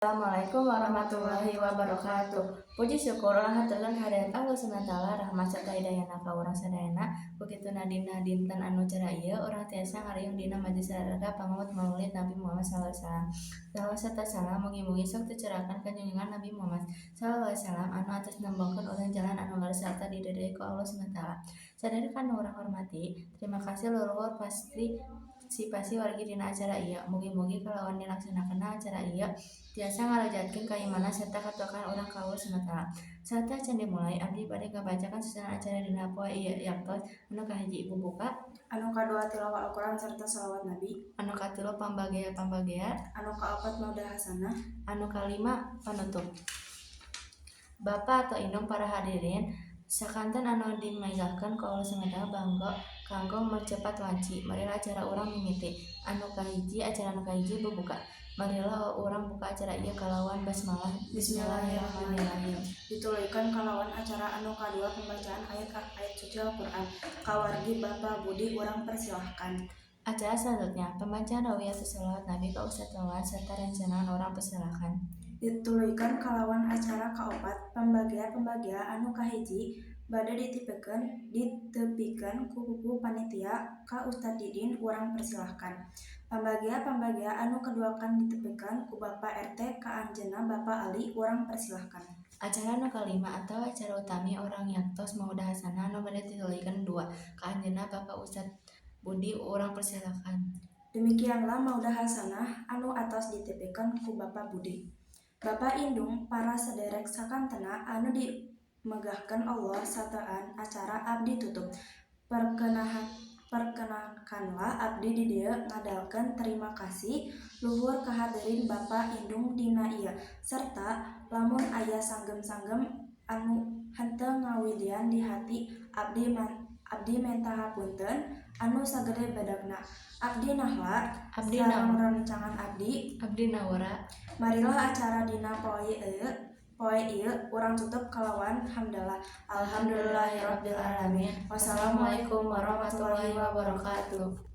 Assalamualaikum warahmatullahi wabarakatuh. Puji syukur urang haturkeun kehadirat Allah SWT, rahmat serta hidayahna ka urang sadayana. Ku kituna dina dinten anu cerah ieu urang tiasa ngariung dina majelis olahraga panguwut Maulid Nabi Muhammad SAW. Salawat serta salam mugi-mugi sok tercurahkan ka junjungan Nabi Muhammad SAW anu atos nembongkeun urang jalan anu leres serta diridhoi ku Allah SWT. Sadaya kanu urang hormati, terima kasih leluhur partisipasi wargi dina acara ieu. Mugi-mugi kalawan dilaksanakeunna acara ieu tiasa ngarajatkeun kaimanan serta katakwaan urang ka Allah SWT. Sateuacan dimulai, abdi bade ngabacakeun susunan acara dina poe ieu, yaktos anu kahiji bubuka, anu kadua tilawah Al-Quran serta salawat Nabi, anu katilu pambagea-pambagea, anu kaopat maudah hasanah, anu kalima panutup. Bapak atau indung, para hadirin sakantenan anu dimegahkeun ku Allah SWT, bangga kanggo mercepat wanci. Marilah acara urang mimiti. Anu kahiji, acara anu kahiji bubuka. Marilah urang buka acara ieu kalawan basmalah. Bismillahirrahmanirrahim. Dituluykeun kalawan acara anu kadua, pembacaan ayat ayat suci Al-Quran. Kawargi Bapak Budi urang persilahkan. Acara selanjutnya, pembacaan rawiyah sholawat Nabi ka Ustadz Wawan serta rencangan urang persilakan. Dituluykeun kalawan acara kaopat, pembagea-pembagea anu kahiji bade ditepikeun ku pupuhu panitia ka Ustad Didin urang persilahkan. Pambagea-pambagea anu kadua kan ditepikeun ku Bapak RT ka anjeunna Bapak Ali urang persilahkan. Acara anu kalima atau acara utami urang yaktos maudah hasanah anu bade dituluykeun dua ka anjeunna Bapak Ustadz Budi urang persilakan. Demikianlah maudah hasanah anu atos ditepikeun ku Bapak Budi. Bapak Indung, para sederek sakantena anu dimegahkeun Allah, sateuacan acara abdi tutup. Perkenankanlah abdi di dieu ngadalkeun terima kasih luhur kahadirin Bapa Indung dina ieu, serta lamun aya sanggem-sanggem anu henteu ngawidian di hati, abdi menta hapunten anu sagede bedegna. Abdi Nahla Abdi sareng Naura. Rencangan abdi. Abdi Naura. Marilah acara dina poe ieu urang tutup kalawan hamdalah. Alhamdulillahirabbil alamin. Wassalamualaikum warahmatullahi wabarakatuh.